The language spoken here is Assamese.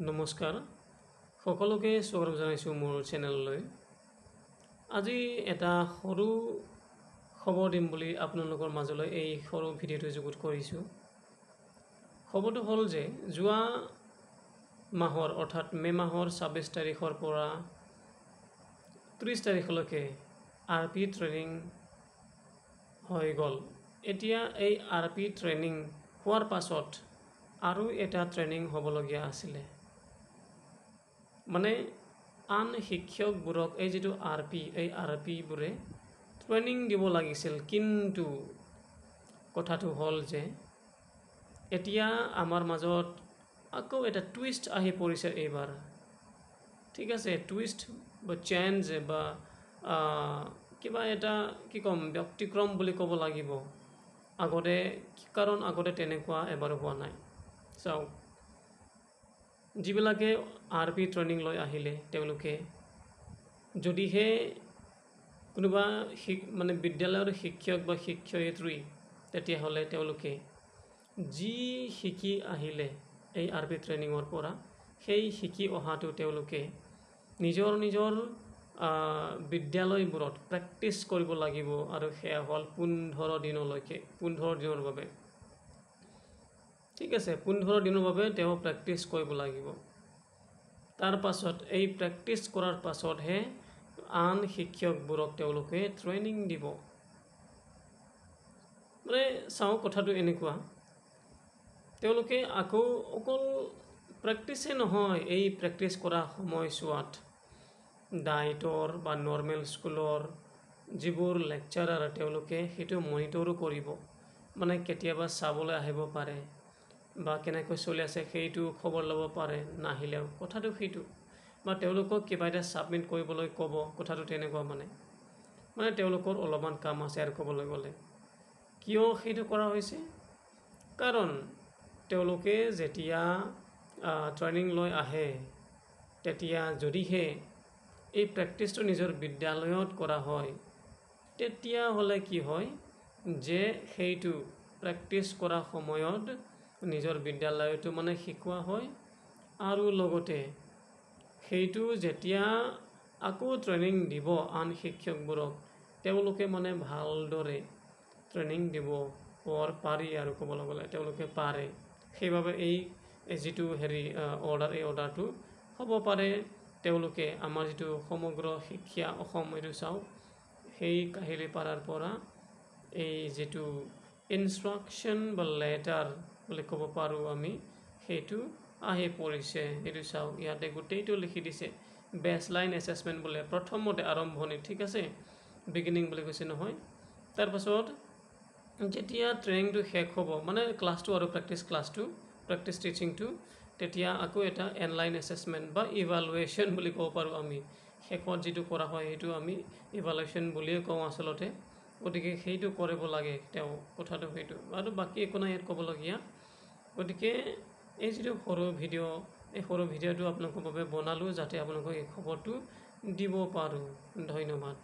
নমস্কাৰ, সকলোকে স্বাগতম জনাইছোঁ মোৰ চেনেললৈ। আজি এটা সৰু খবৰ দিম বুলি আপোনালোকৰ মাজলৈ এই সৰু ভিডিঅ'টো যুগুত কৰিছোঁ। খবৰটো হ'ল যে যোৱা মাহৰ, অৰ্থাৎ মে' মাহৰ 26 তাৰিখৰ পৰা 30 তাৰিখলৈকে আৰ পি ট্ৰেইনিং হৈ গ'ল। এতিয়া এই আৰ পি ট্ৰেইনিং হোৱাৰ পাছত আৰু এটা ট্ৰেইনিং হ'বলগীয়া আছিলে, মানে আন শিক্ষকবোৰক এই যিটো আৰ পি, এই আৰ পিবোৰে ট্ৰেইনিং দিব লাগিছিল। কিন্তু কথাটো হ'ল যে এতিয়া আমাৰ মাজত আকৌ এটা টুইষ্ট আহি পৰিছে এইবাৰ। ঠিক আছে, টুইষ্ট বা চেঞ্জ বা কিবা এটা কি ক'ম, ব্যতিক্ৰম বুলি ক'ব লাগিব আগতে, কাৰণ আগতে তেনেকুৱা এবাৰো হোৱা নাই। চাওক, যিবিলাকে আৰ পি ট্ৰেইনিং লৈ আহিলে, তেওঁলোকে যদিহে কোনোবা মানে বিদ্যালয়ৰ শিক্ষক বা শিক্ষয়িত্ৰী, তেতিয়াহ'লে তেওঁলোকে যি শিকি আহিলে এই আৰ পি ট্ৰেইনিঙৰ পৰা, সেই শিকি অহাটো তেওঁলোকে নিজৰ নিজৰ বিদ্যালয়বোৰত প্ৰেক্টিছ কৰিব লাগিব, আৰু সেয়া হ'ল 15 দিনলৈকে, 15 দিনৰ বাবে। ঠিক আছে, 15 দিনৰ বাবে তেওঁ প্ৰেক্টিছ কৰিব লাগিব। তাৰ পাছত, এই প্ৰেক্টিছ কৰাৰ পাছতহে আন শিক্ষকবোৰক তেওঁলোকে ট্ৰেইনিং দিব। মানে চাওঁ, কথাটো এনেকুৱা, তেওঁলোকে আকৌ অকল প্ৰেক্টিছেই নহয়, এই প্ৰেক্টিছ কৰা সময়ছোৱাত ডাইটৰ বা নৰ্মেল স্কুলৰ যিবোৰ লেকচাৰাৰ, তেওঁলোকে সেইটো মনিটৰো কৰিব। মানে কেতিয়াবা চাবলৈ আহিব পাৰে বা কেনেকৈ চলি আছে সেইটো খবৰ ল'ব পাৰে নাহিলেও, কথাটো সেইটো, বা তেওঁলোকক কিবা এটা ছাবমিট কৰিবলৈ ক'ব, কথাটো তেনেকুৱা। মানে তেওঁলোকৰ অলপমান কাম আছে আৰু ক'বলৈ গ'লে। কিয় সেইটো কৰা হৈছে? কাৰণ তেওঁলোকে যেতিয়া ট্ৰেইনিং লৈ আহে, তেতিয়া যদিহে এই প্ৰেক্টিচটো নিজৰ বিদ্যালয়ত কৰা হয়, তেতিয়াহ'লে কি হয় যে সেইটো প্ৰেক্টিচ কৰা সময়ত নিজৰ বিদ্যালয়তো মানে শিকোৱা হয়, আৰু লগতে সেইটো যেতিয়া আকৌ ট্ৰেইনিং দিব আন শিক্ষকবোৰক, তেওঁলোকে মানে ভালদৰে ট্ৰেইনিং দিব পাৰি আৰু ক'বলৈ গ'লে তেওঁলোকে পাৰে। সেইবাবে এই যিটো হেৰি অৰ্ডাৰ, এই অৰ্ডাৰটো হ'ব পাৰে। তেওঁলোকে আমাৰ যিটো সমগ্ৰ শিক্ষা অসম, এইটো চাওক, সেই কাহিলীপাৰাৰ পৰা এই যিটো ইনষ্ট্ৰাকশ্যন বা লেটাৰ বুলি ক'ব পাৰোঁ আমি, সেইটো আহি পৰিছে। এইটো চাওক, ইয়াতে গোটেইটো লিখি দিছে। বেছ লাইন এছেচমেণ্ট বোলে প্ৰথমতে আৰম্ভণি, ঠিক আছে, বিগিনিং বুলি কৈছে নহয়। তাৰপাছত যেতিয়া ট্ৰেইনিংটো শেষ হ'ব, মানে ক্লাছটো আৰু প্ৰেক্টিছ ক্লাছটো, প্ৰেক্টিছ টিচিংটো, তেতিয়া আকৌ এটা এনলাইন এছেচমেণ্ট বা ইভালুৱেশ্যন বুলি ক'ব পাৰোঁ আমি। শেষত যিটো কৰা হয়, সেইটো আমি ইভালুৱেশ্যন বুলিয়ে কওঁ আচলতে। গতিকে সেইটো কৰিব লাগে তেওঁ, কথাটো সেইটো, আৰু বাকী একো নাই ইয়াত ক'বলগীয়া। গতিকে এই যিটো সৰু ভিডিঅ', এই সৰু ভিডিঅ'টো আপোনালোকৰ বাবে বনালোঁ যাতে আপোনালোকক এই খবৰটো দিব পাৰোঁ। ধন্যবাদ।